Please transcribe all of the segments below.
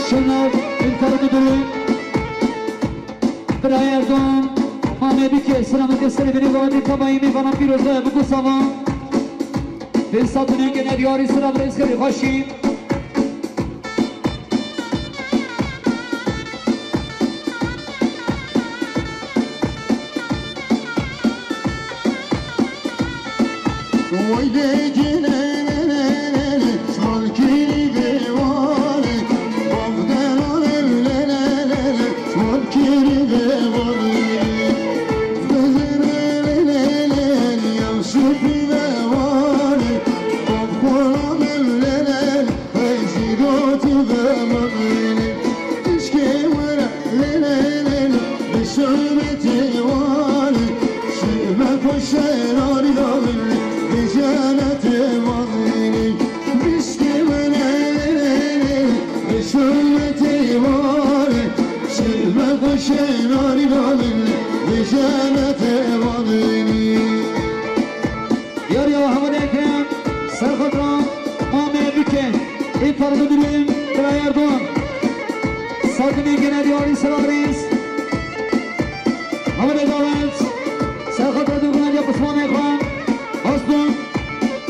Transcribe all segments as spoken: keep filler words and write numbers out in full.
Şenav, Ülker Müdürü, Birayê Erdoğan, mamê bike, selametê serê binê gavendî tabayî mêvana pîroze, biku sava. Vê satinên gene diyarî sira birêz xêrê xweşî. Yar ya hevalê Ekrem, serxatran, mamê bike, ê parve durên, Birayê Erdoğan. Sakinê gene diyarî selav rêz. Hevalê Dawet, serxatran durgunê ya Osmanê xwe. Bastun.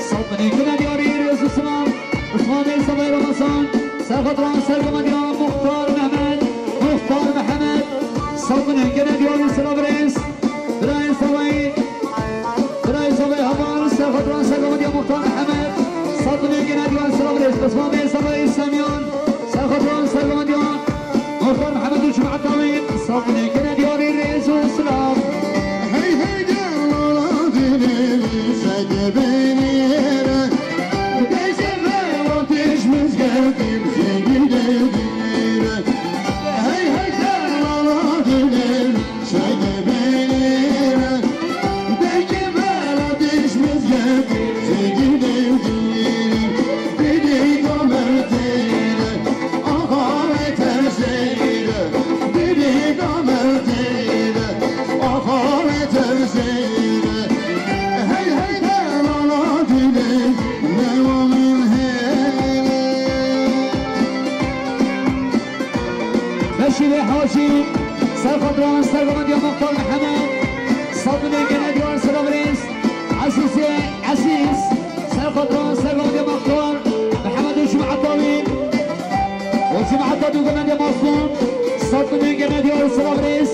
Sakinê gene diyarî rêz û selav. Osmanê Sabay Ramazan, serxatran sergovendiya Muxtar Mehmet. Muxtar Mehmet. Sakinê gene diyarî selav rêz. Birayê Sabay. Birayê Sabay Havan, serxatran sergovendiya Muxtar Mehmet. Sakinê gene diyarî selav rêz. Osmanê Sabay Semyan, serxatran sergovendiya Muxtar Mehmet û cemaeta wî. Sakinê gene diyarî rêz û selav. Hey, hey, gel, ala dilê min, sede benîre. Dejê me, ateş mizgetim, zengî devîre. Hey, hey, gel, ala dilê min, Beşîrê Hacî, serxatran sergovendiya Muxtar Mihemed, sakinê gene diyar selav rêz, Ezîzê Ezîz, serxatran sergovendiya Muxtar Mihemed û cemaeta wî, û cemaeta dûgevendiya Masûm, sakinê gene diyar selav rêz.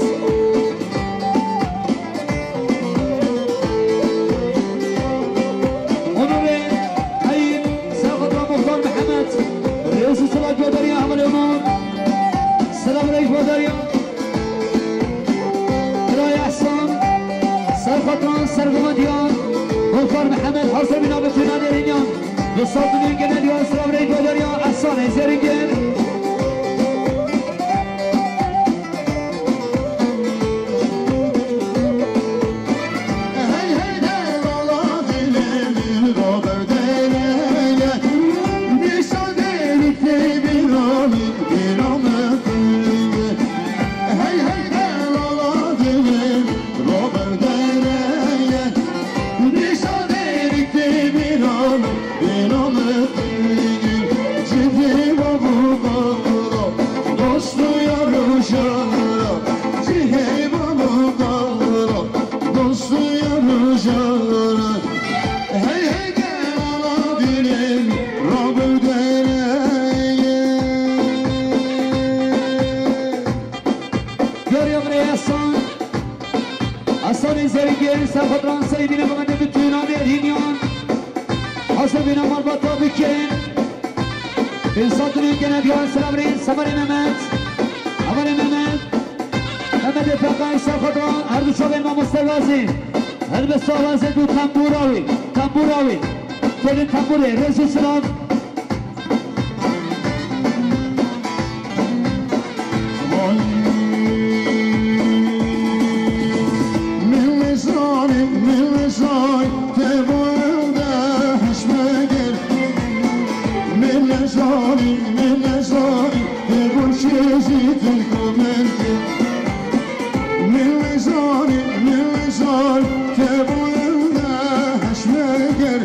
Onurê Eyîb, serxatran Muxtar Mihemed, rêz û selav guhdarî ya hevalê Onur. Selav rêz guhdarî ya. Birayê Ehsan, serxatran sergovendiya Muxtar Mihemed, hazir bîna bi tûna derînyan. Bi sakinê gene diyar selav rêz guhdarî ya Ehsanê Zêrîngê. Diyarî Ehsan, Ehsanê Zêrîngê, serxatran serê bîne bi mendê bi tûna derînyan. Hazir bîne malbata bikin. Bin sakinê gene diyar selav rêz, hevalê Mehmet. Hevalê Mehmet. Mehmetê Feqay, serxatran her du çavên mamoste Gazî. Helbesta Gazî du tembûra wî, tembûra wî. Têlin tembûrê, rêz û selav. Ay, te bo ew de heş meger. Min nezanî, min nezanî, te bo çêzî dilko min kir. Min nezanî, min nezanî, te bo ew de heş meger.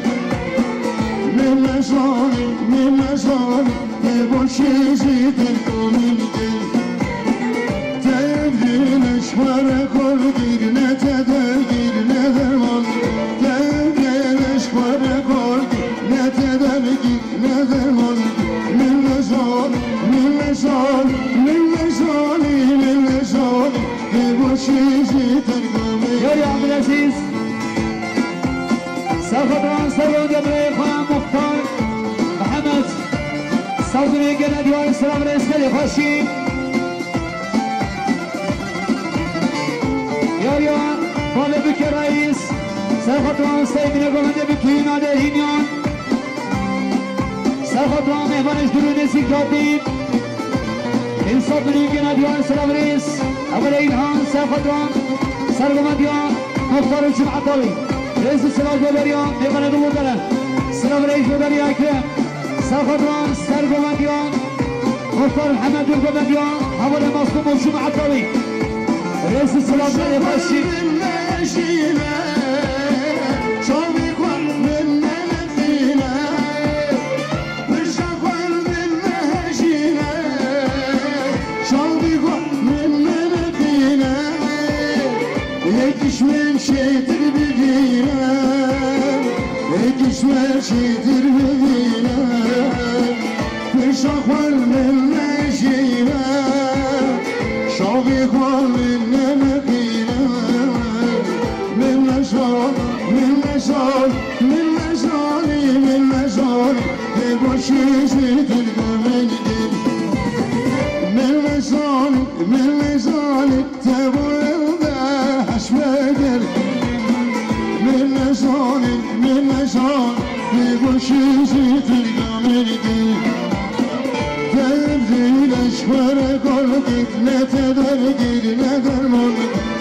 Min nezanî, min nezanî, te bo çêzî dilko min kir. Te ev dî ne ji xwe re xor kir, ne te dergir, ne derman. Te ev dî ne ji xwe re xor kir, ne te dergir, ne derman. Min nezan, min nezan, min nezanî, min nezanî, te bo çêzî dilko min kir. Yar Abdülazîz. Serxwedran, serwende birayê xwe Muxtar Mihemed. Sazûnê gene diyarê silav rêz gelê xweşî. Yar ya, bavê bike reîs. Serxwedran, sey bine govende bikî, nade hînyan. Serxwedran, mêvanê ji dûr û nêzîk hatî. Însaf birîn gene diyarê silav rêz. Ewele Îlhan, Serxwedran, sergovendiya Muxtar û Cum'etawî. Rêz û silav Goberiya, mêvanê dûr û dere. Silav rêz Goberiya Ekrem. Serxwedran, sergovendiya Muxtar Mihemed û govendiya Hevalê Mastum û Cum'etawî. Rêz û silav Goberiya xweşî. Çavê xwe min menexîne. Pirsa xwe min mehejîne, çavê xwe min menexîne. Yek ji min çêtir bibîne, yek ji min çêtir bibîne. Pirsa xwe min mehejîne, çavê xwe min menexîne. Min nezan, min nezan, min nezanî, min nezanî. Te bo çêzî dilko min kir. Min nezanî, min nezanî, te bo ew de heş meger. Min nezanî, min nezanî, te bo çêzî dilko min kir. Te ev dî ne ji xwe re xor kir, ne te dergir, ne derman.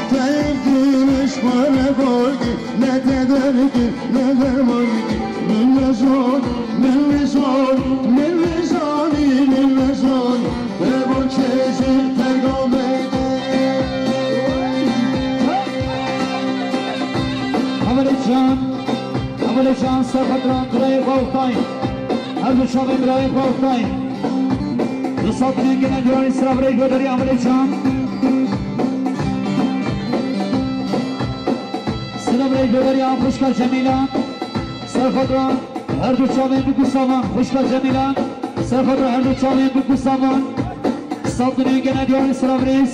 Te ev dî ne ji xwe re xor kir, ne te dergir, ne derman. Min nezan, min nezan, min nezanî, min nezan. Te bo çêzî dilko min kir. Hevalê can, Hevalê can, Serxwedran, birayê xwe Oktay. Her du çavên birayê xwe Oktay. Du sed milyon gene diyarê silav rêz Goberiya Hevalê can. Silav rêz Goberiya xwişka Cemîla. Serxwedran. Her du çavên bikû savan, xwişka Cemîlan. Serxwedran, her du çavên bikû savan. Sed milyon gene diyarê silav rêz.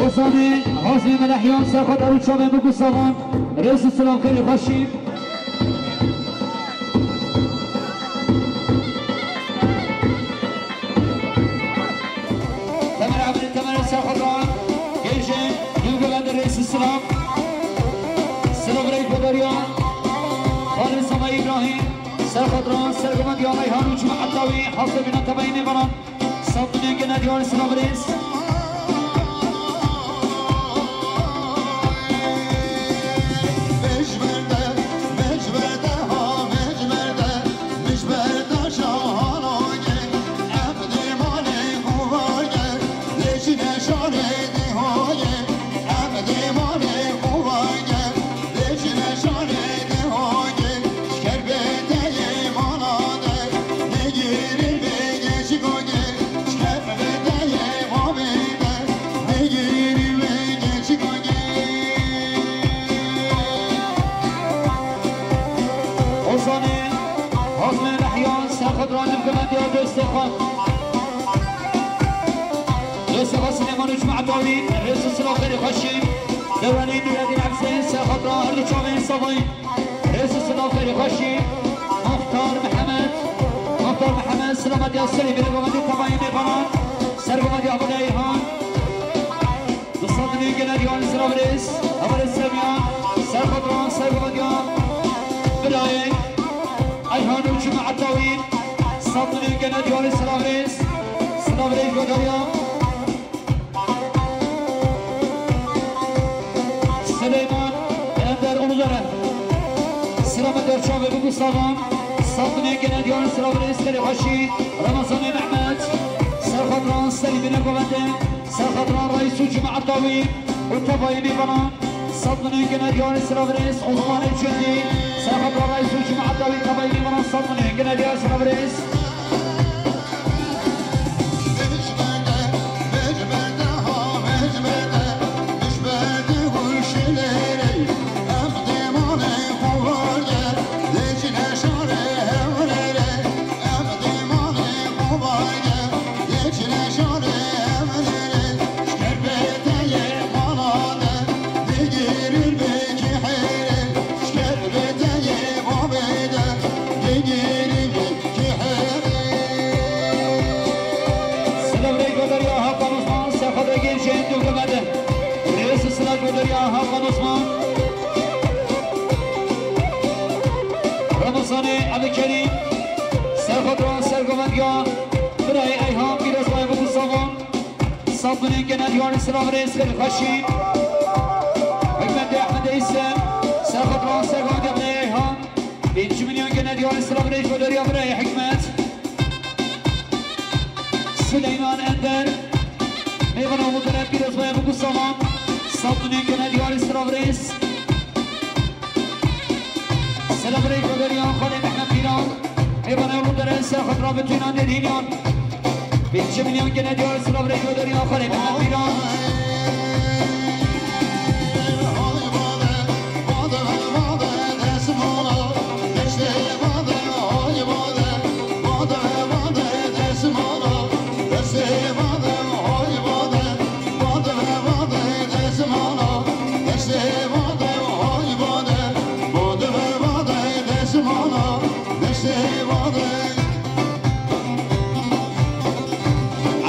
Ozanê, Hazmê Melehiyan, Serxwedran, her du çavên bikû savan. Rêz û silav, xêr û xweşî. Temel Emre, Temel Serxwedran, Gêje, Gülgüven de Reis Sılam. Sılam Reis Bedariya, Halil Sema İbrahim, Serxwedran, sergovendiya Reyhan û Cuma Ettawi, hafte bîna tebayî mêvanan, sed milyon gene diyar Sılam Reis. Ozanê, Hazmê Mehyan, Serxwedran, Gülgüven diya dostê xwe. Dostê xwe Silêman û Cuma Ettawi, rêz û silav, xêr û xweşî. Dewanî Nûreddîn Efzê, Serxwedran, her du çavên savayî. Rêz û silav, xêr û xweşî. Muxtar Mihemed, Muxtar Mihemed, silametiya serê bîre govendî tebayî mêvanan. Sergovendiya Hevalê Eyhan. Du sed milyon gene diyar Sılam Reis. Hevalê Semya, Serxwedran, sergovendiya birayê Eyhan û Cuma Ettawi. Sed milyon gene diyar Sılam Reis. Sılam Reis Bedariya. Sene Sira me derçavê biku savan. Sat binê gene diyar sira binê serê xweşî. Ramazanê Mehmet. Serxatran serî bine govende. Serxatran reîs û cemaeta wî û tevayê mêvanan. Sat binê gene diyar sira binê Osmanê Çendî. Serxatran reîs û cemaeta wî tevayê mêvanan sat binê gene diyar sira binê. Silav rê godariya Hakan Osman, Serxwedê Gêncên Dûgumedin. Rês silav godariya Hakan Osman. Ramazanê Elî Kerîm, Serxwedran Sergovendiya, birayê Eyhan, pîrozbayê biku savan. Sat binê gene diyarê silav rê serê xweşî. Hikmetê Ehmedê Îsem, Serxwedran Sergovendiya, birayê Eyhan. Pêncî milyon gene diyarê silav rê godariya birayê Hikmet. Suleyman Ender. Mêvana Mudere pîrozbayê biku savan. Sat binê gene diyarê silav rê. Silav rê godariya Xalê Mehmet Pîran. Mêvana Mudere Serxwedran Betûnan Derhînyan. Pêncî milyon gene diyarê silav rê godariya Xalê Mehmet Pîran.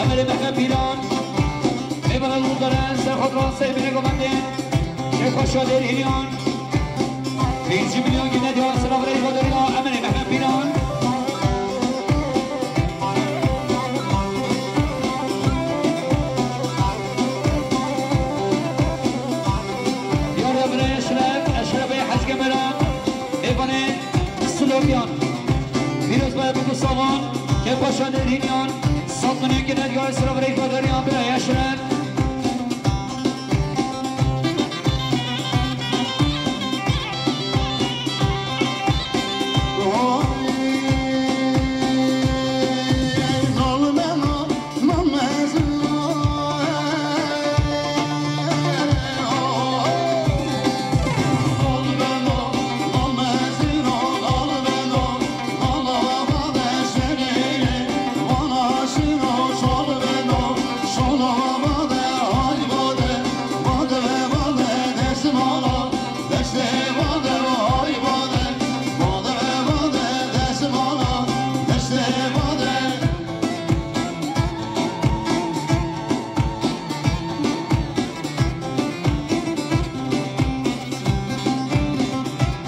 Emelê Mehmet Pîran. Mêvana Mudere Serxwedran Seymînê Govendê. Şêxpaşa Derhînyan. Pêncî milyon gene diyar silav rê godariya Emelê Mehmet Pîran. Diyar ya birayê Eşref, Eşrefê Hecgemera. Mêvanê Silopyan. Pîrozbayê biku savan. Kêpaşa Derhînyan. Sat binê gene diyar silav rê godariya birayê Eşref.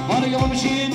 Malik Abamişîn.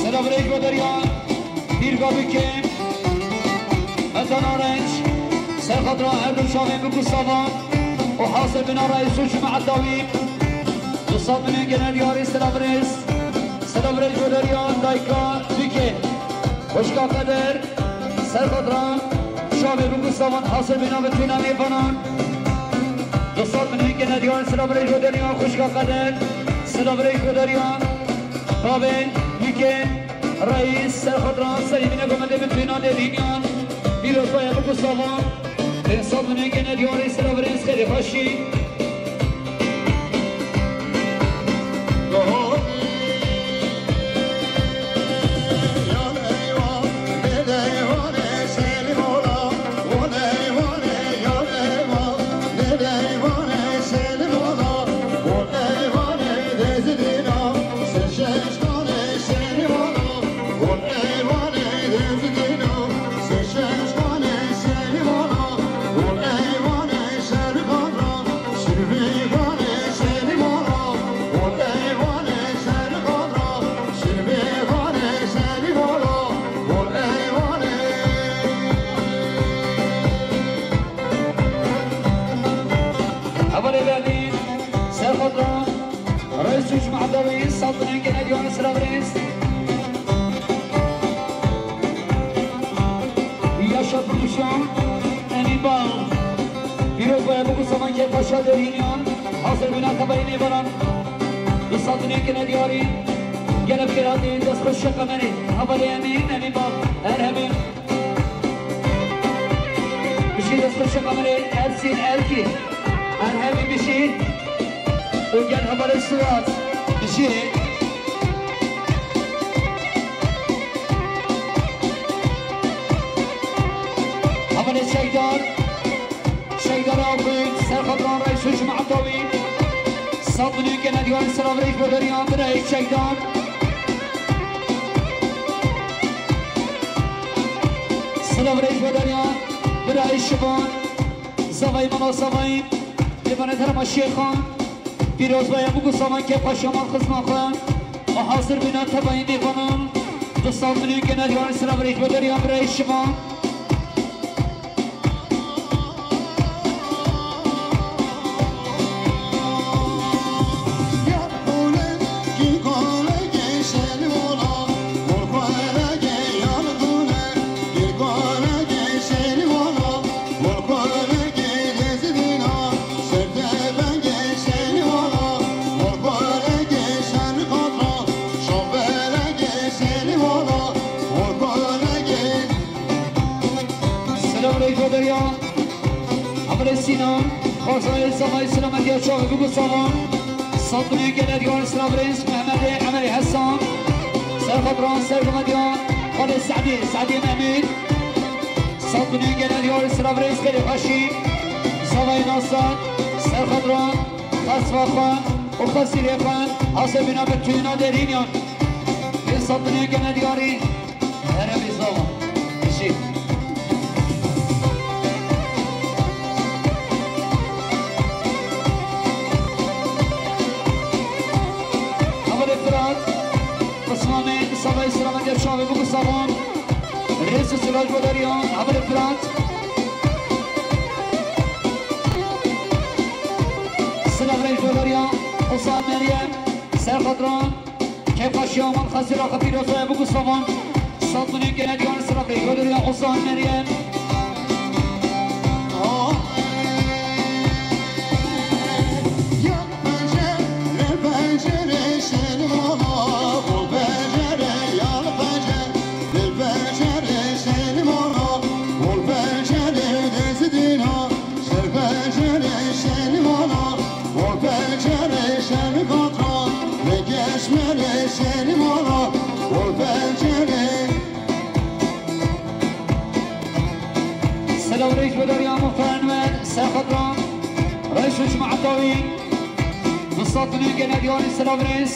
Selav rêj ve derya. Pîrga Bikê, Metan Arenç, serxatira her du çavên biku savan û hasir bina reîs û cemaeta wî. Du sed milyon gene diyarê silav rêz. Silav rêz godariyan dayka Bikê. Xwişka Qeder, serxatira çavê biku savan hasir bina bi tûna mêvanan. Du sed milyon gene diyarê silav rêz godariyan xwişka Qeder. Silav rêz godariyan bavên Bikê. Reîs, serxatran serî bîne gomendê min tûna Derhînyan. Pîroz Baya biku savan, pênc sed milyon gene diyarî sila virêz xêrê xweşî. Hevalê Berlîn, Serxotan, Reis û cemaeta wî, sed milyon gene diyarî sila virêz. Yaşa Production, Emîn Bal. Pîroz baya biku savan kê paşa derîniyan. Hazir bûna tebayî mêvanan. Du sed milyon gene diyarî. Gelek kêratî dest xweş şeqemerê. Hevalê Emîn, Emîn Bal. Her hemî. Bijî dest xweş şeqemerê Ersîn Erkî. Her hemî bijî. Û gel hevalê Siwas. Bijî. Hevalê Çekdar. Çekdar Akgül, Serxotan Reis û cemaeta wî. Sed milyon gene diyarî sila virêz bo deriyan, birayê Çekdar. Sila virêz bo deriyan, birayê Şivan. Zavayî mala zavayî. Mêvanê terema Şêxan. Pîroz baya biku savan kê paşa mal xizma xwe. Û hazir bûna tebayî mêvanan. Du sed milyon gene diyarî sila virêz bo deriyan, birayê Şivan. Selam aleyküm derya. Emre Sinan, Xwezayê Zavayê selametiya çavê biku savan. Sed milyon gene diyarî sila virêz, Mehmedê Emerê Hesan. Serxotan, Serxotan, Xalê Se'dî, Se'dî Mehmûd. Sed milyon gene diyarî sila virêz, xêrê xweşî. Zavayê Nasir, Serxotan, Xesva xwe û Xesîrê xwe. Hasê bîna bi tûna derîniyan. Pênc sed milyon gene diyarî. Heremî zava. Bijî. Hevalê Firat, Osmanê, Savayê selametiya çavê biku savan. Rêz û silav bo deriyan, hevalê Firat. Silav rêz bo deriyan, Osman Meryem, Serxotan. Kêfxweşiya wan xezira xwe pîroz baya biku savan. Sed milyon gene diyarî sila virêz bo deriyan, Osman Meryem. Selam rêz bo deriya muxtarên me, Serxotan, Reis û cemaeta wî. Du sed milyon gene diyarî sila virêz.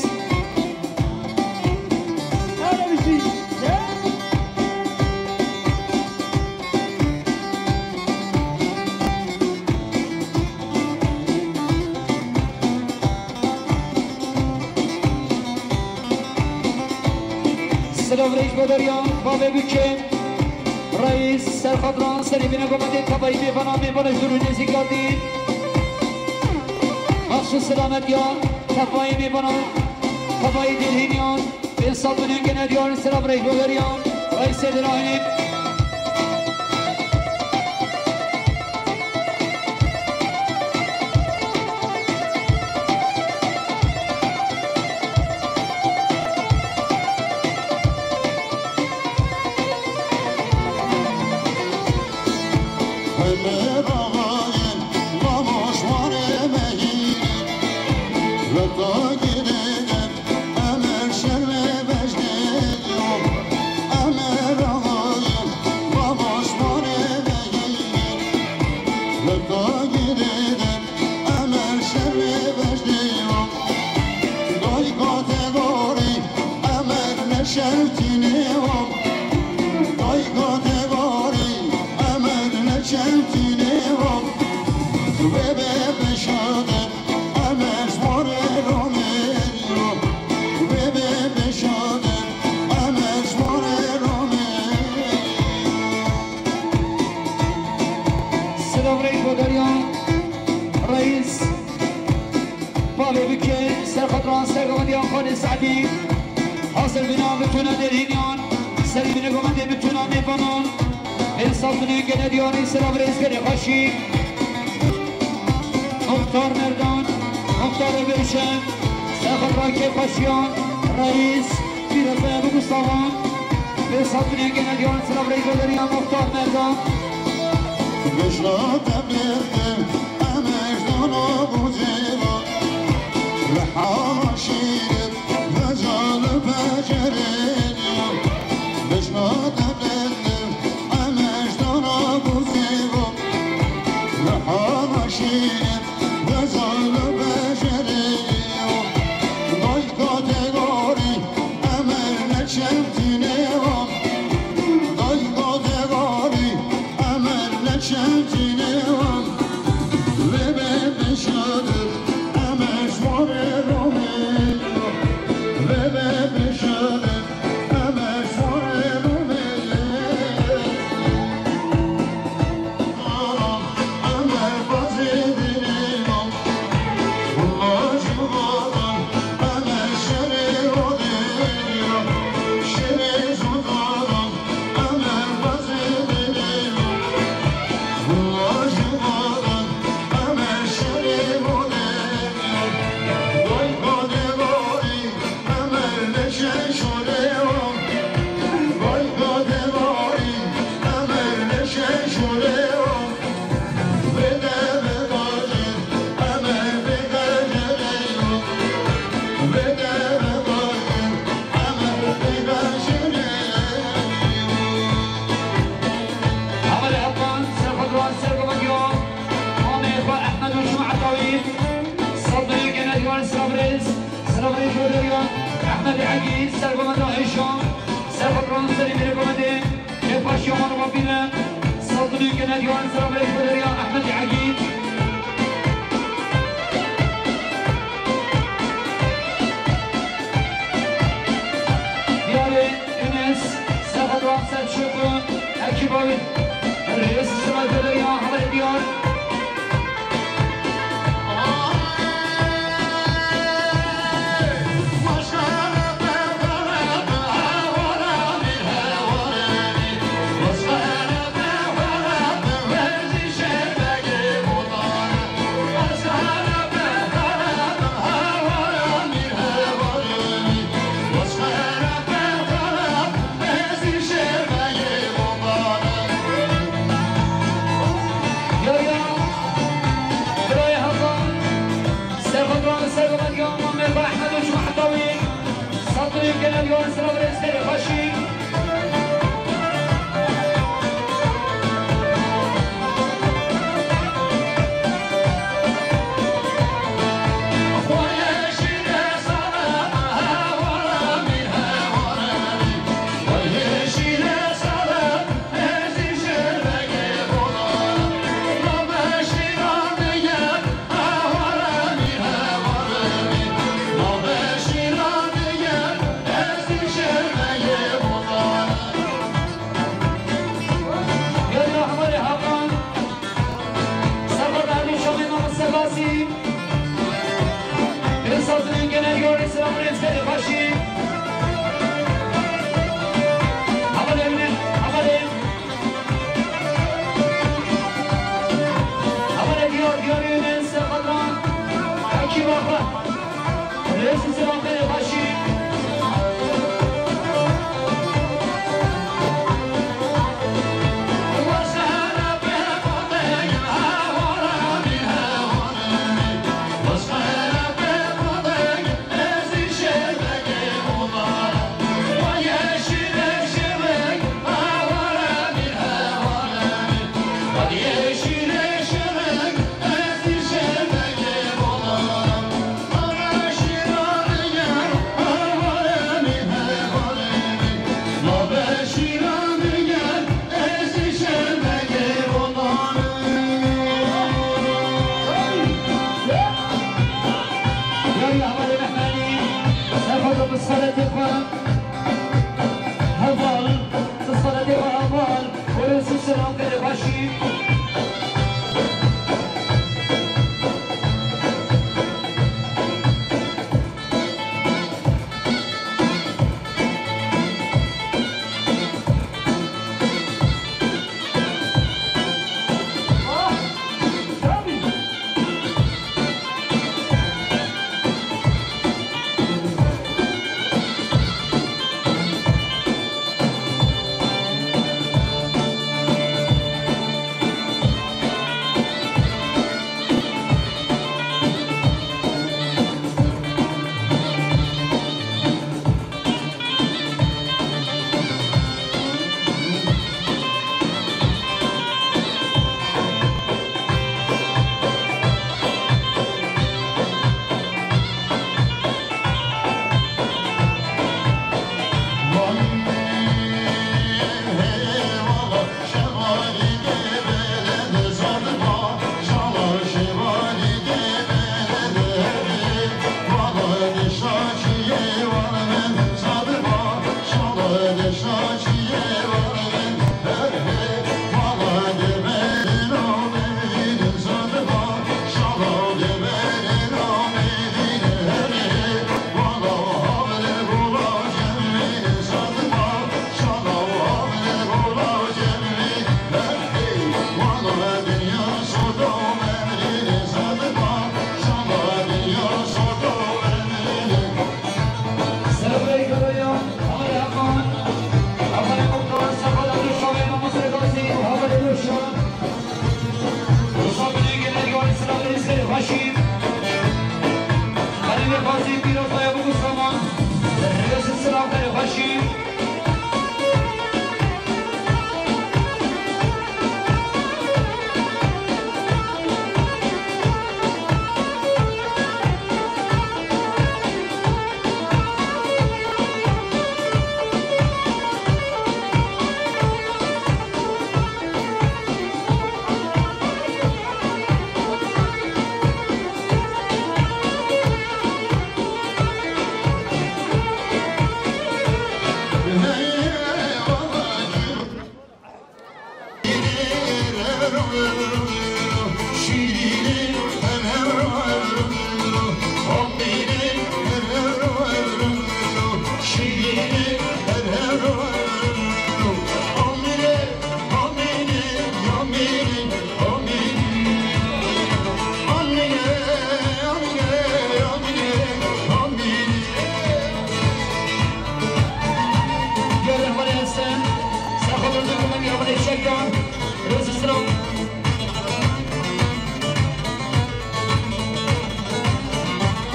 Silav rêz bo deriya, bavê bûkê. Reis, Serxotan, serê bîne gometê tevayî mêvana, mêvana ji dûr û nêzîk hatî. Maxsus selametiya tevayî mêvana, tevayî dêrhîniyan. Pênc sed milyon gene diyarî sila virêz bo deriyan. Reisê dirahînî. Şewtînê wan, dayka te warî, Emer ne şewtînê wan. Wê be beşade, Emer ji warê romê yo. Wê be beşade, Emer ji warê romê yo. Silav rey Godariyan, Reis. Bavê bike, ser xwe diran ser gomediyan Xalê Se'dî. Hasil bina mitûna derhîniyan, serî bine gomedê mitûna mêvanan. Ê sazbinên gene diyarî selav rêz gelê xweşî. Muxtar Merdan, Muxtar Rêvêşe, ser xwe diran kêfxweşiyan, Reis. Pîrozbaya bi Mustafa, bê sazbinên gene diyar silav rey Goderiya Muxtar Merdan. Bişna te bêxtim, em ejdana bû cêva. Li hema şîrin, mecal becerêniya. Bişna te bêxtim, em ejdana bû cêva. Li hema şîrin, Dayka te gorî, Emer ne çewtînê wan. Dayka te gorî, Emer ne çewtînê wan. Vê be beşadir, Emer ji warê romê. Vê be beşadir, Emer ji warê romê. Hevalê Hetan, ser xwe diran ser gomediya mamê xwe Ehmed û Şû Etawî. Sazbinên gene diyar silav rêz, silav rêz Goderiya Ehmedê Egî, ser gomeda Hêşan, ser xwe diran serî bîrê gomedê. Kêfxweşiya wan û wan bîne. Sazbinên gene diyar silav rêz Goderiya Ehmedê Egî. Diyarê Enes, Sefadran Selçuk, ekîba wî. Rêz silav Goderiya Ehmedê diyar.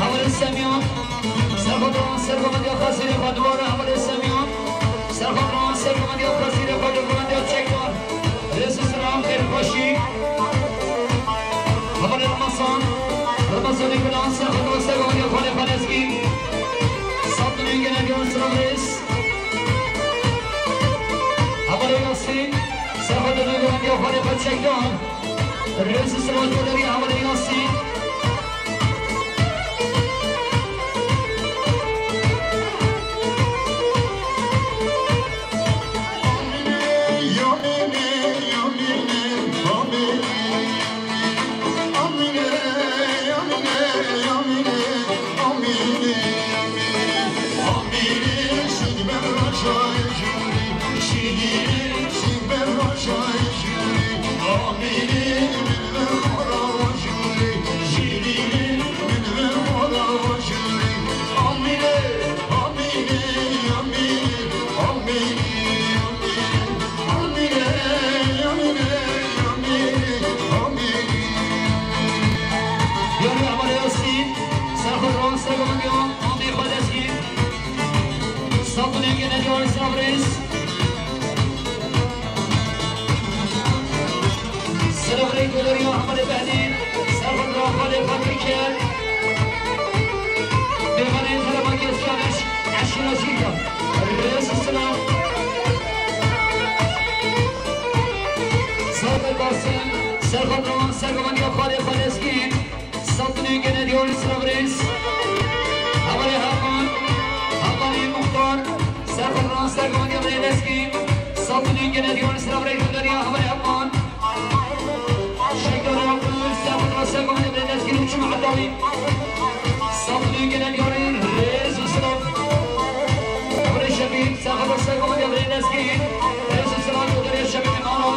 Hevalê Semîyan, serxwe diran, serxwe diya xwezîrê xwe dubare, hevalê Semîyan, serxwe diran, serxwe diya xwezîrê xwe dubare, diya çekdar. Rêz û silam, xêr û xweşî. Hevalê Remezan, Remezanê Gulan, serxwe diran, serxwe diya xwedê xwe lezgîn. Sat dilî gene diya silam rêz. Hevalê Yasîn, serxwe diran, diya xwedê xwe çekdar. Rêz û silav Colerî, hevalê Yasîn. Yarı havale Yasin, serxwe rast, serxwe diya, amê xwe destgîr. Sat dilê gene diya, silav rêz. Selamünaleyküm, ya Ahmet Efendi. Serxwe diran, xalê xwe Tirkiye. Mêvanên herêma Gezkaniş, eşîra Jîrka. Rêz û silav. Serxwe Qasim, serxwe diran, serxwe diya, xalê xwe lezgîn. Sat dilê gene diya, silav rêz. Hevalê Hakan, Hakanê Muxtar, serxwe diran, serxwe diya, lezgîn. Sabunî gene diyar sira vre gönderî ya hevalê Eman. Şekdar Yaqûb, Sefet Rasegon, Emre Lezgî, Çim Edawî. Sabunî gene diyar rêz û silav. Emre Şefî, Sefet Rasegon, Emre Lezgî, rêz û silav, Emre Şefî Mano.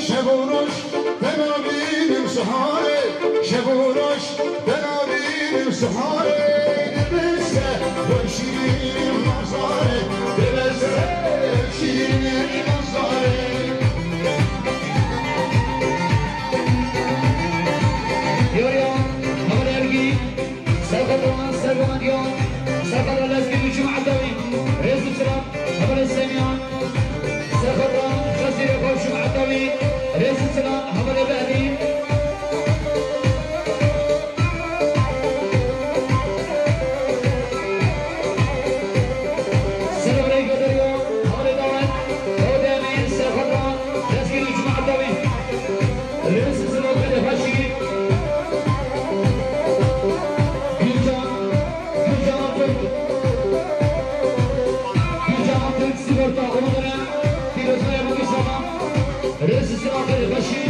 Şev û roj te nabînim siharê, şev û roj te nabînim siharê. Dibese weşîrîn mazarê, dibese weşîrîn mazarê. Yo, yo, hevalê Ergî, Serxeta, Serxeta Diyan, Serxeta Lezgî, Çim Edawî, rêz û silav, hevalê Semîyan, Serxeta, Xezîrê xwe, Çim Edawî, rêz û silav, hevalê Behdî. Serxeta, hevalê Dawet, hevalê Emîn, Serxeta, Lezgî, Çim Edawî. Rêz û silav, gelê xweşî. Gülcan, Gülcan Türk. Gülcan Türk, sigorta Uludere. Pîrozbaya Mugî Saman. Rêz û silav, gelê xweşî.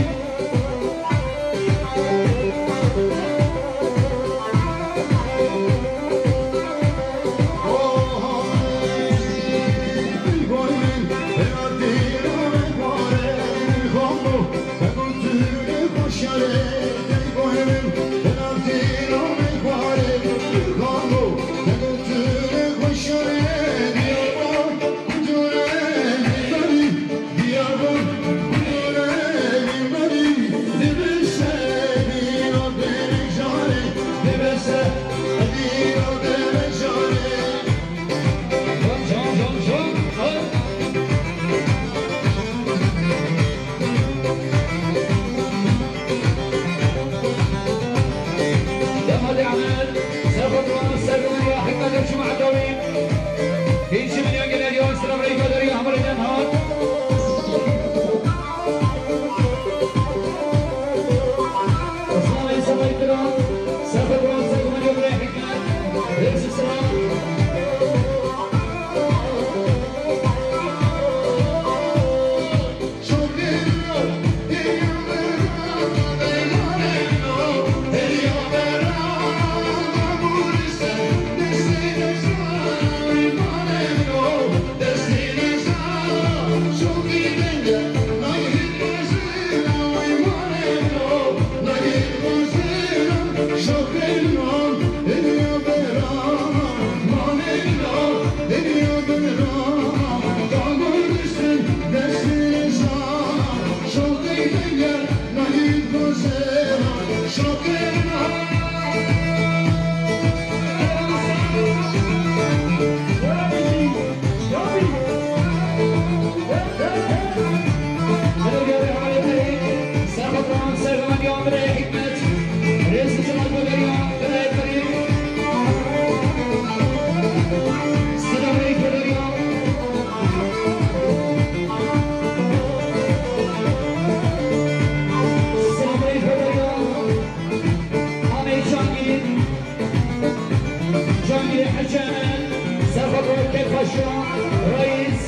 Reis,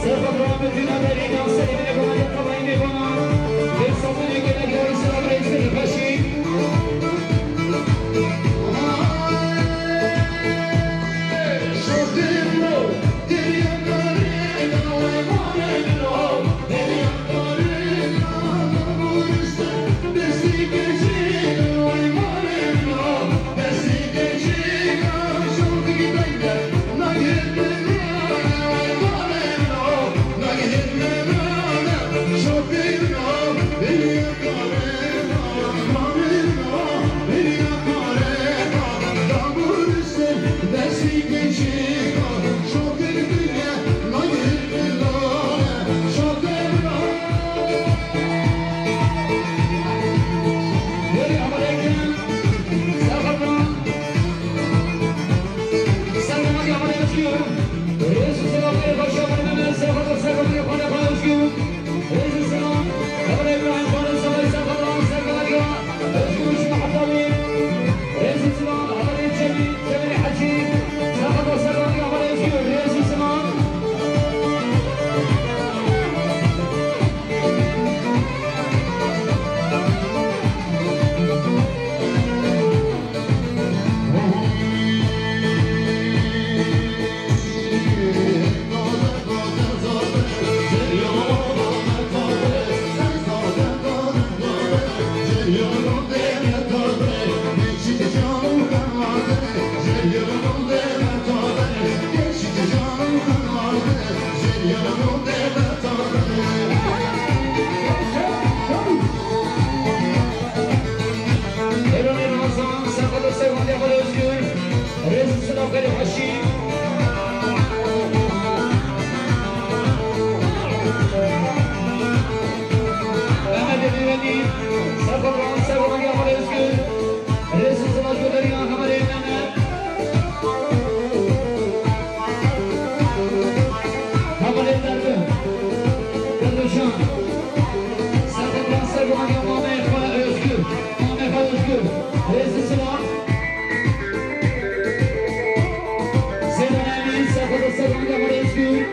serxwe bi rahmetî naberî, navserî binê bana, yê qebayî mêvanan, yê sabûnê gelek reis, serxwe reis, gelek xweşî. Êranê Ramazan, serxwe servandiya xwe Özgür, rêz û silav xêr û xweşî. Mehmet Emin Velî, serxwe servandiya xwe Özgür, rêz û silav guhdarî hevalê Mehmet. Hevalê Derdim, Derdoşan. Serxwe bi rahmetî servandiya mameyê xwe Özgür. Mameyê xwe Özgür. Rêz û silav. Seydan Emîn, serxwe bi servandiya xwe Özgür.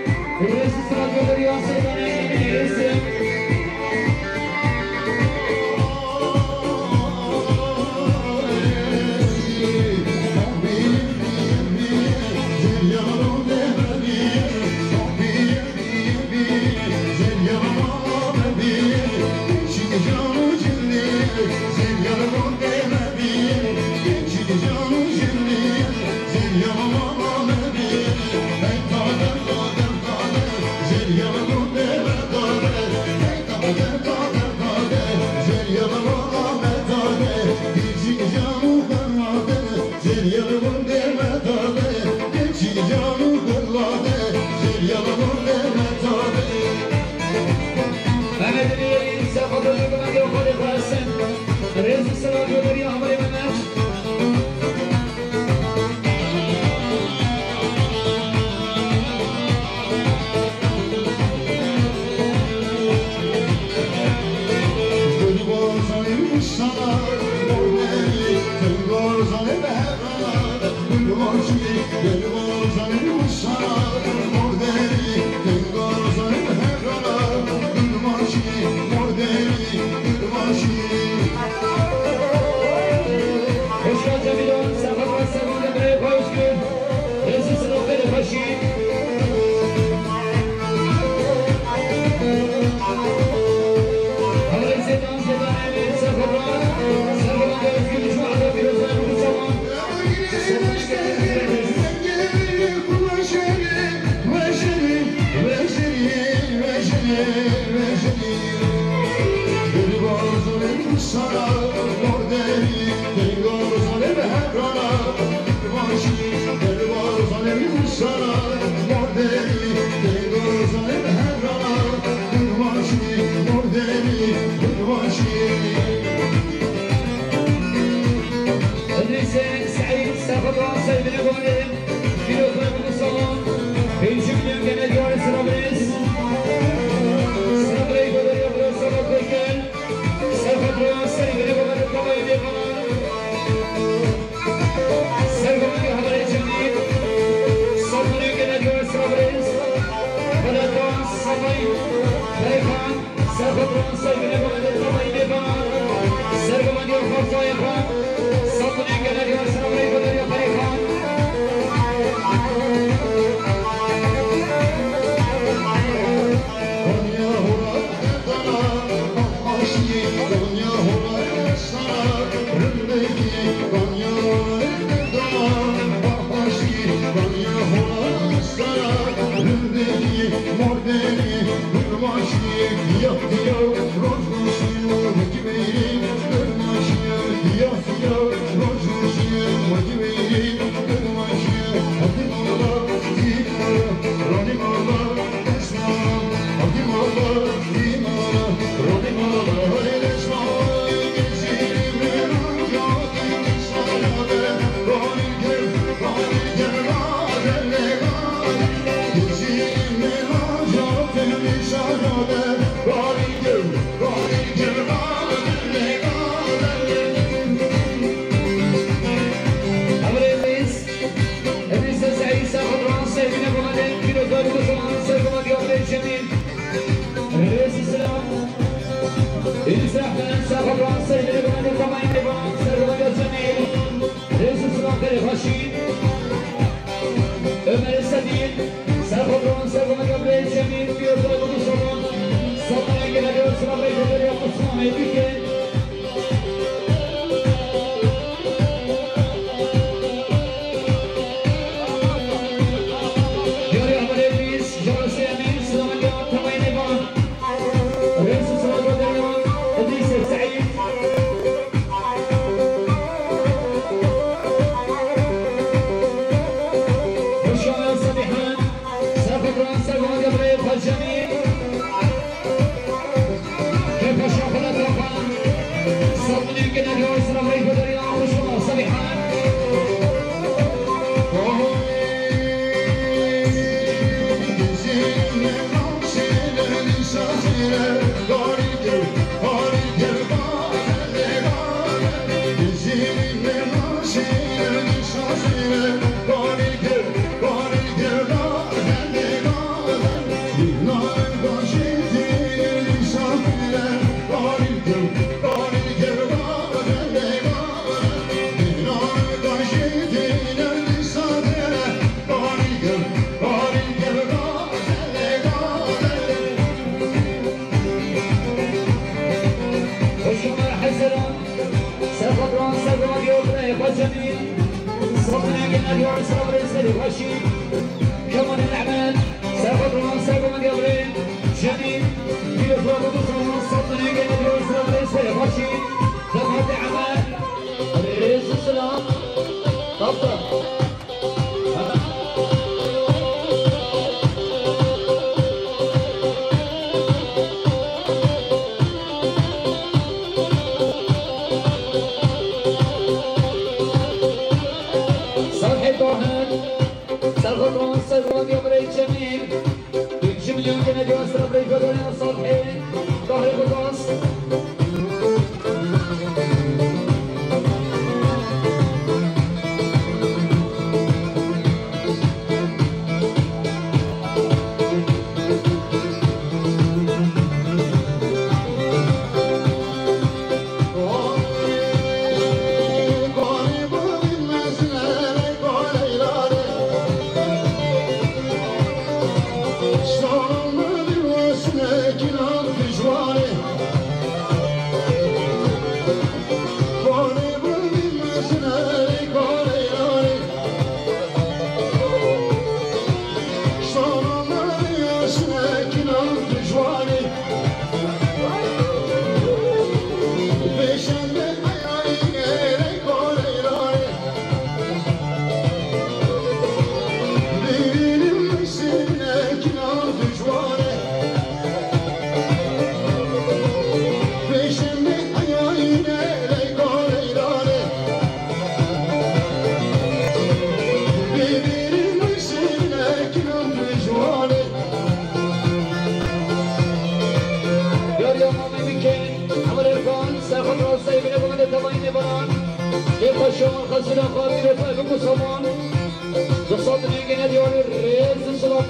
Rêz û silav guhdarî Seydan Emîn. Mehmet Emin Velî, serxwe servandiya xwe Özgür. Rêz û silav guhdarî hevalê Mehmet. Hoş geldin Cemil Hanım, sen Fatma Servan Emre Özgür. Rêz û silav xêr û xweşî. Hevalê Seydan, Seydan Emîn, serxwe bi rahmetî servandiya xwe Özgür, ji we eda pîrozbay Rûdû Saman. Îdrîsê Seîd, serxwe bi rahmetî servandiya xwe Pîrozbay Rûdû Saman, pêncî milyon gelek dîwarê sira birêz. Sira birêz guhdarî Abdulsamet Koykel. Serxwe bi rahmetî servandiya xwe Rêz û silav guhdarî hevalê Cemîl. Sed milyon gelek dîwarê sira birêz. Rêz û silav. Tapta. Salihê Tahir, Serxotan, Serxotan ya birê Cemîl. Pêncî milyon gene diyor sıra birê Fedolya Salihê, Tahir Xurtas. Yar ya mamê min kê, Emir Erkan, Serxotan Rastayê bine bimane tevayî nêbaran. Lê xweşan, xezina xwe, bîrê xwe, biku saman. Di sed nêgene diyarê rêz û silav.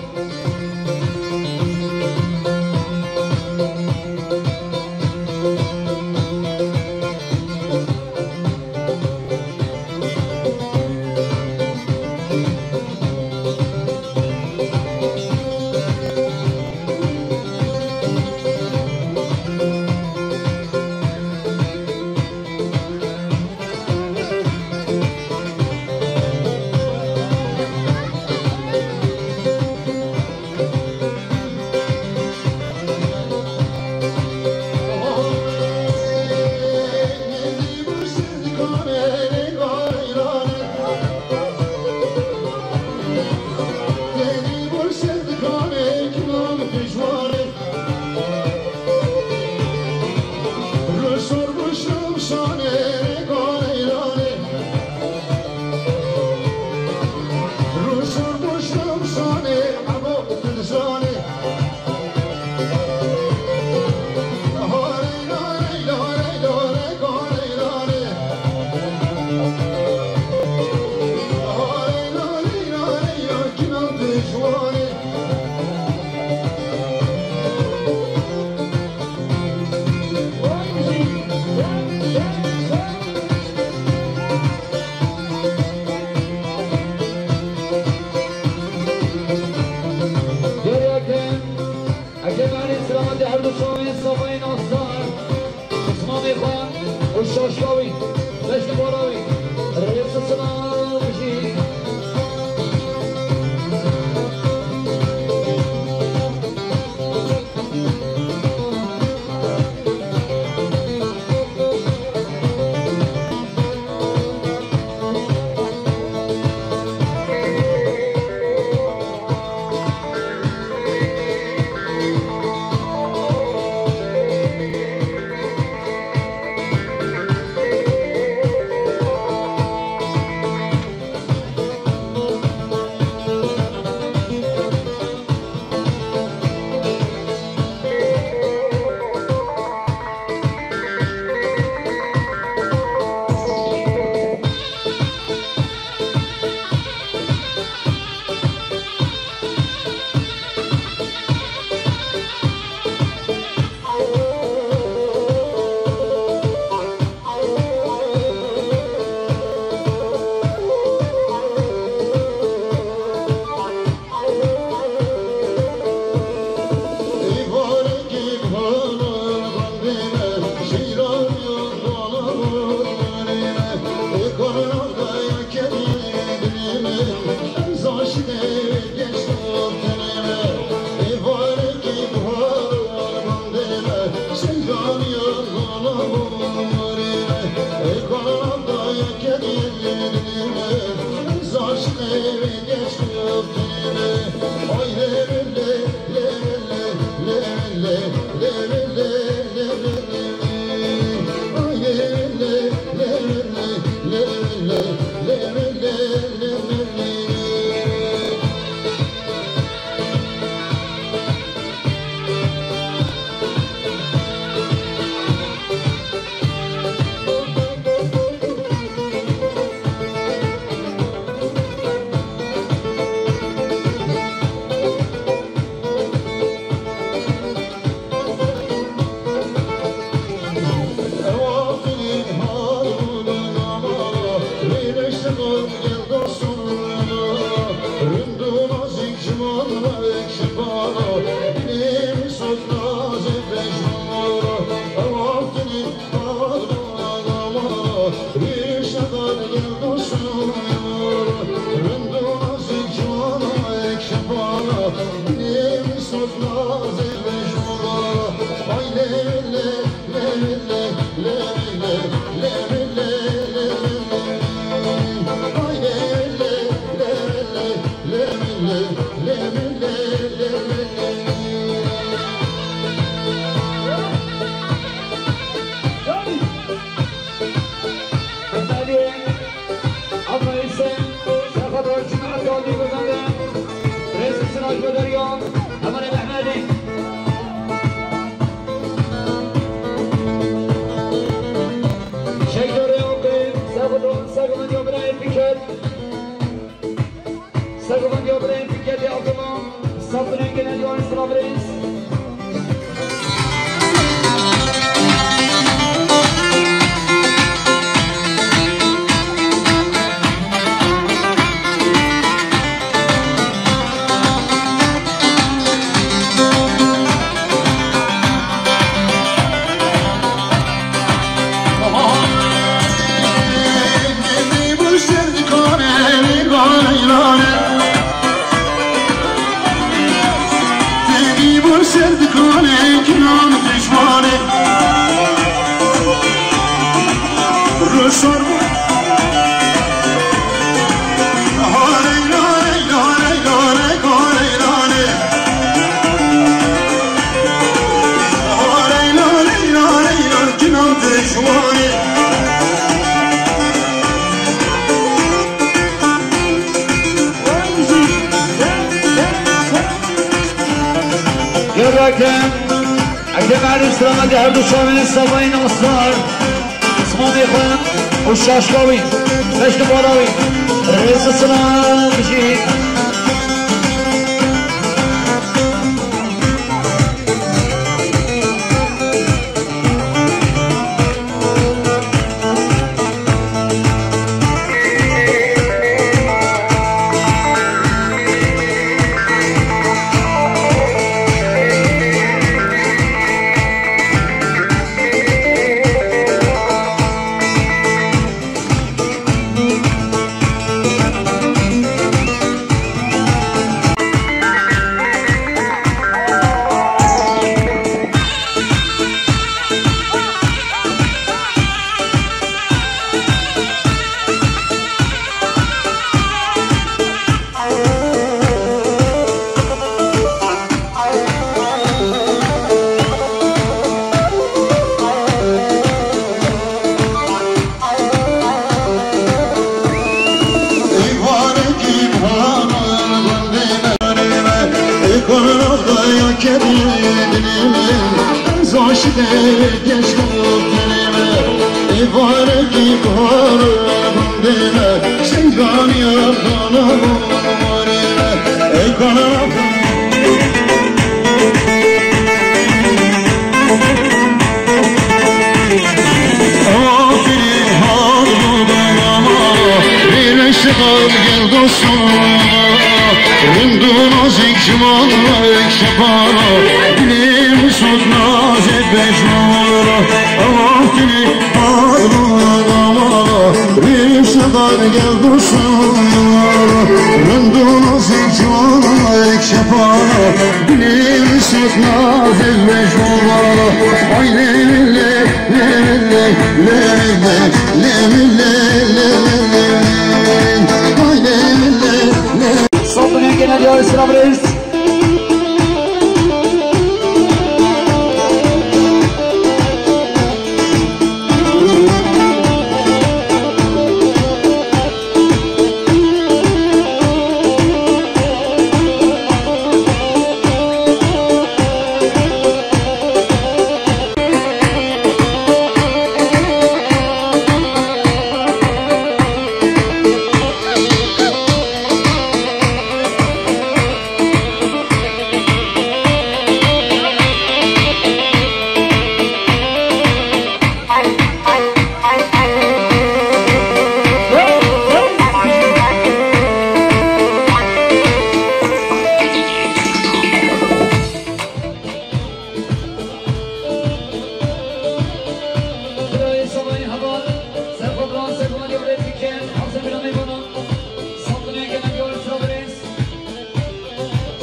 Deryakin, Ekem Alî, selametê her du çavên Safayê Nasdar, Osmanê xwe û şaşka wî, beş numara wî, rêz û silav jî. Sergovan Göbreğin Fikret Abdullah, Sapının Genel Yardımcısı Brez. Gerçekten Eke merdim selametî her du çavên Sebayî Nasar, Osmanê xwe û Şaşka wî, beş numara wî, rêz û selam jî. Saldırıya genel yağ sıra Brez.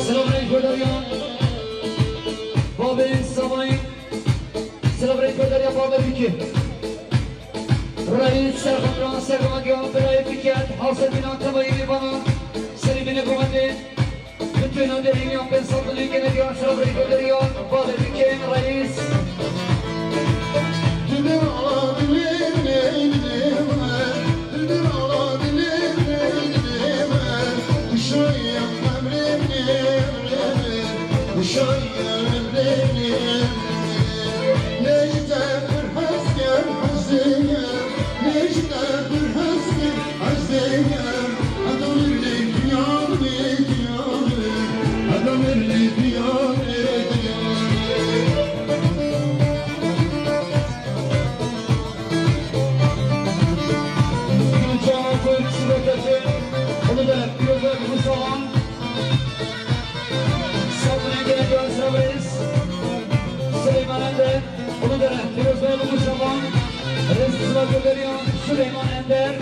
Silav rêz godariyan. Babê Samayî. Silav rêz godariyan babê Bikê. Reîs Serxan Duran, Serxan Duran, birayê Bikê, Hasan Binan, temayî mêvanan, serî bîne govendê. Bütün deriniyan pênc sed milyon gene diyan, silav rêz godariyan, babê Bikê, reîs. Süleyman Ender. Ulu Dere, Pîrozbay Ulu Şaban, Rêz Silav Guleriyan, Süleyman Ender.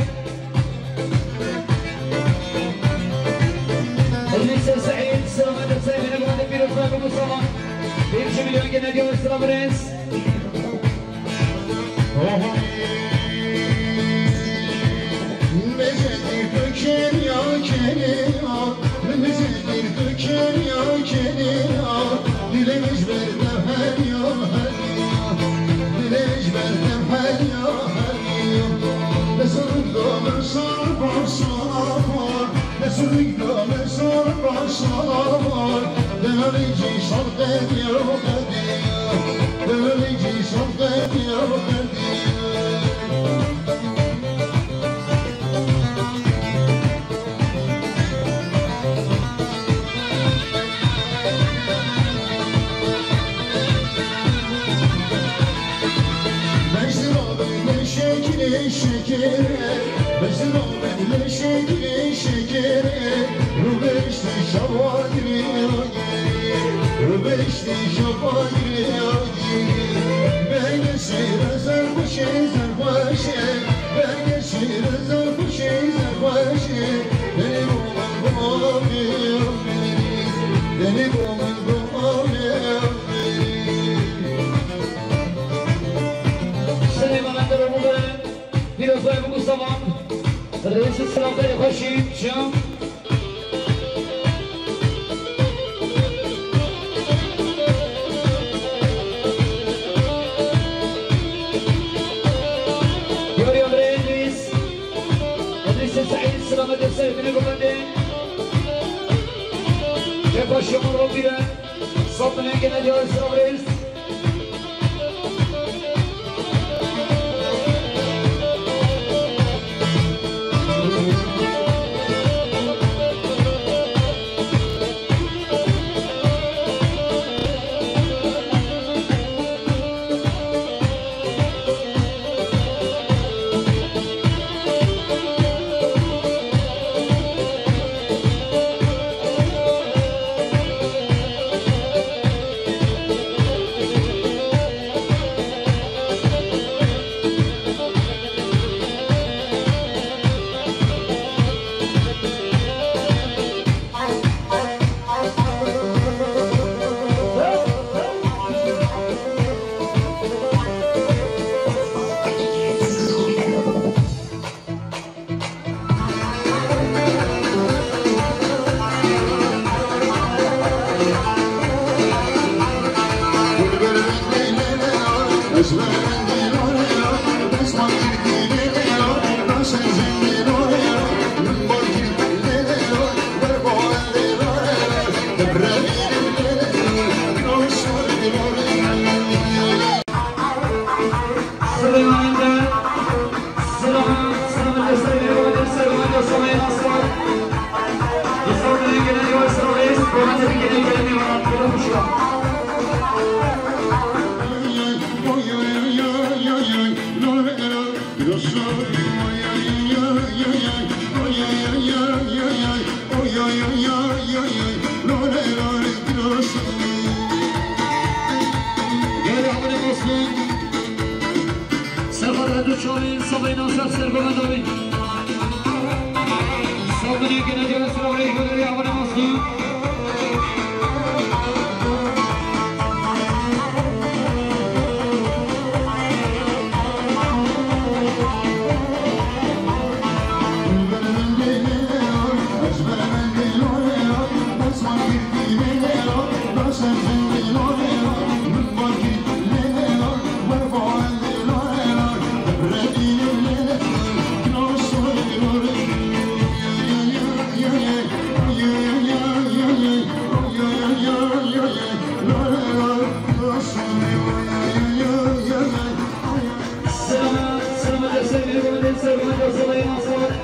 Elîse Seîd, Silav Ender, Seîd, Pîrozbay Ulu Şaban, pêncî milyon gene diyor, Silav Rêz. Süleyman Ender Ulu Dere, Pîrozbay Ulu Şaban, Rêz Silav Derê Xweşî, çi? Yarî Andrê Îdrîs, Îdrîs Seîd, Silav Ender Seîd, bine govendê. Cefa şiyan Rabbî re. Sed milyon gene diyor, Silav Rêz. Serxwar her du çavên Sabê Naser ser bimedabî. Sabê gene diyor, Serxwar her du çavên Sabê Naser. Selama, selama, desteğe bile gönder, selama, desteğe bile gönder.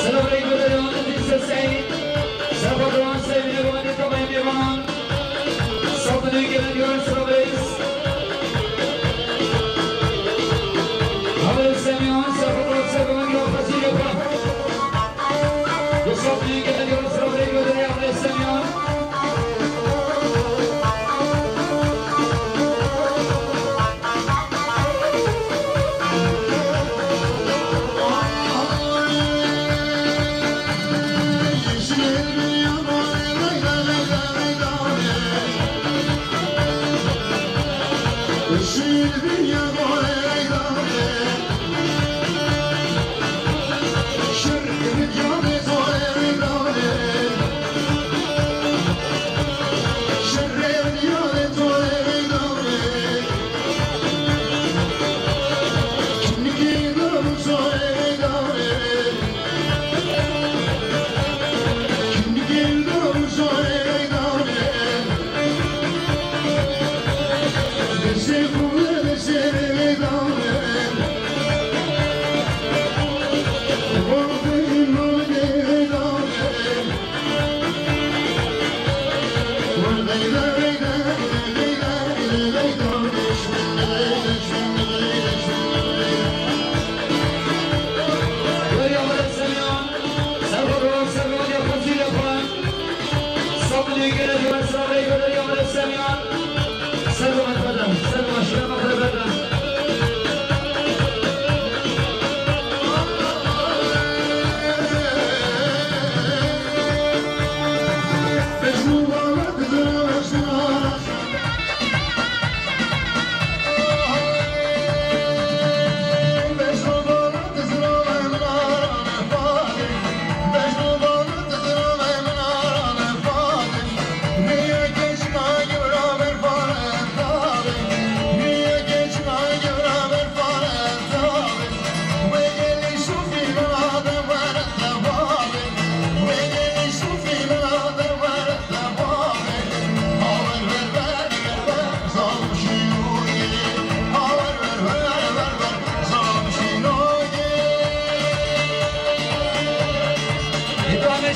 Selamünaleyküm, Seyyid. Sefa duran sevgili Muhammed Kabayı Divan. Saldırıya gelen Yunan Sırabeyz. Haber Semyon, Sefa duran sevgili Muhammed Kabayı Divan. Saldırıya gelen Yunan Sırabeyz, Haber Semyon.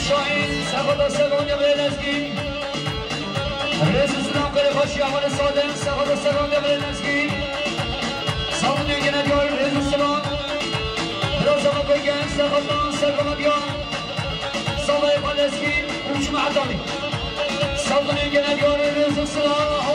Şahin, Sefa Dostevan Devrê Lezgî. Rêz û silam, xêr û xweşiya xwe li Sadem, Sefa Dostevan Devrê Lezgî. Sağ olun, yine diyor, rêz û silam. Biraz ama koyken, Sefa Dostevan diyor. Sabah Lezgî, û Cuma Atalî. Saldırıya gelen Yunan Sırabeyz.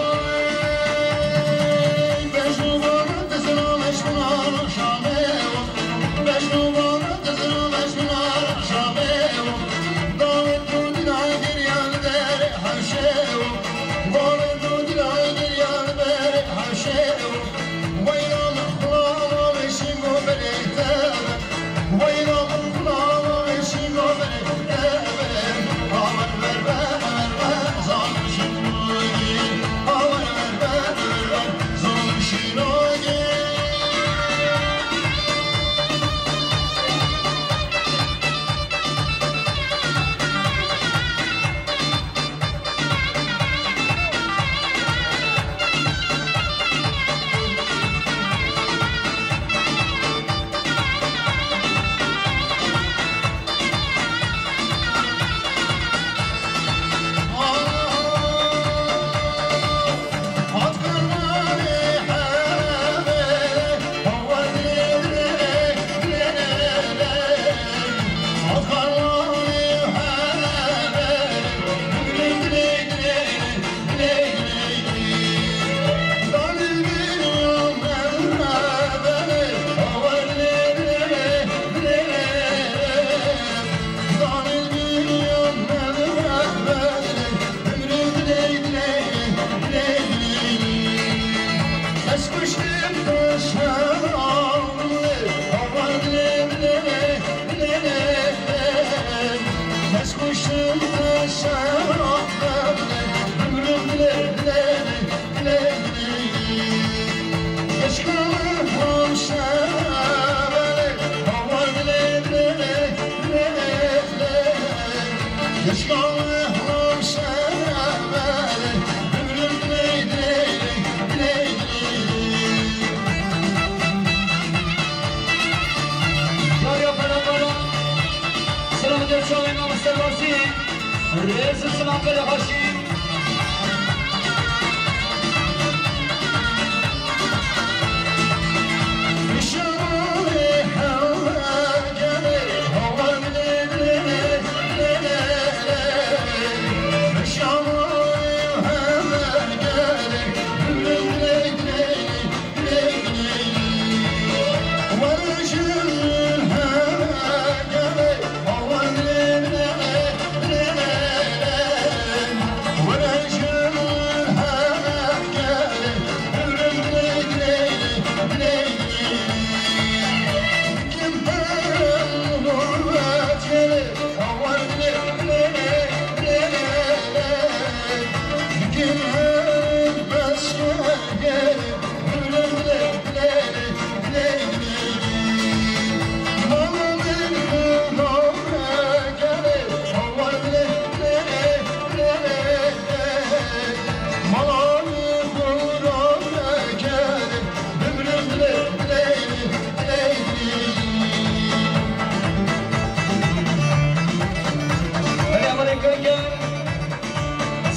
Belê, belê, gel, gel.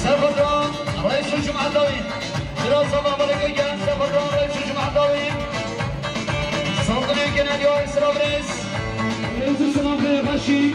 Serxotan, reîs û cemaetawî. Biraz sabah belê, gel, Serxotan, reîs û cemaetawî. Saldırı genel yol sıra reis. Reis û cemaetawî, reîs.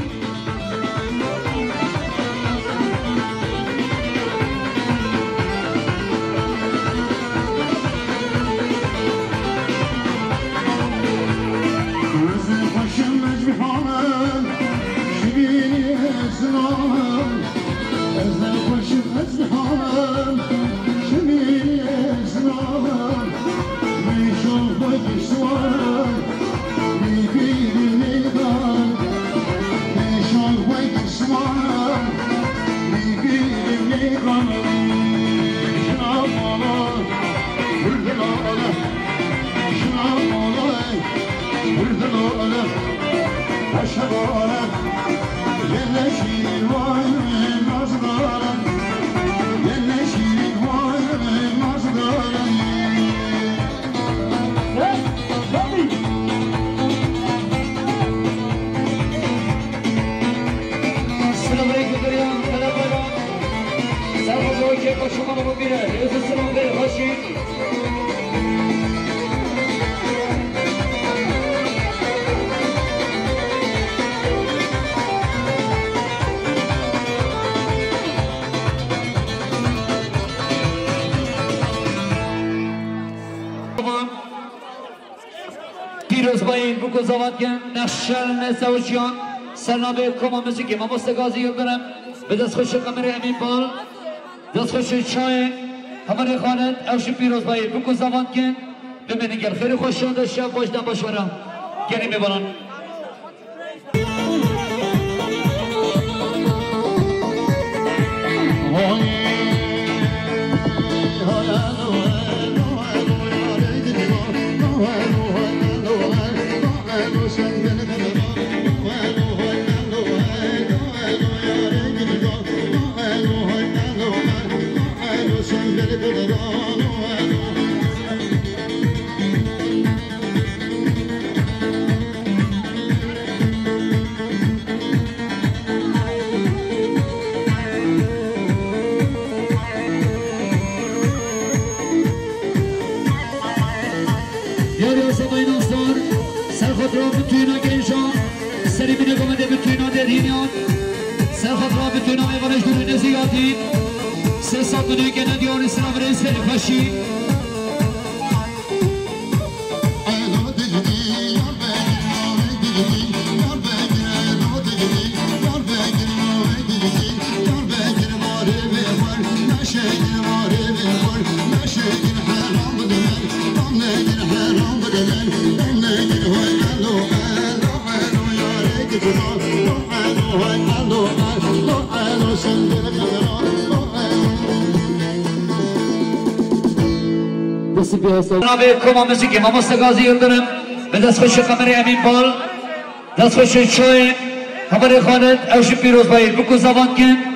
Selamun aleyküm, Derya. Merhaba. Sen hoca hoca, başımın bu bire. Özü sınav ve hoşin. Pîrozbayî, bi ku zevat kin, Nexşel Nesewiçiyan, sernavê Koma Muzîkê, Mamoste Gazî Yildirim, bi destxweşê Qemerê Emîn Bal, destxweşê çayê Hemarê Xalid, ew jî pîrozbayî, bi ku zevat kin, bimînin gel xêr û xweşiyan de şev baş de baş were. Gelî mêvanan. Yarê Osamayî Nasdar, ser xatira bitûna gencan, serê mînê gomedê bitûna derhîniyan, ser xatira bitûna mêvanêj dûrî nêzî hatî, sê sed milyon gene diyarî sira virê serê xweşî. Navê Koma Muzîkê, Mamoste Gazî Yildirim, bi destxweşê Qemerê Emîn Bal, destxweşê çayê Hemarê Xalid, ew jî pîrozbayî, bi ku zevat kin.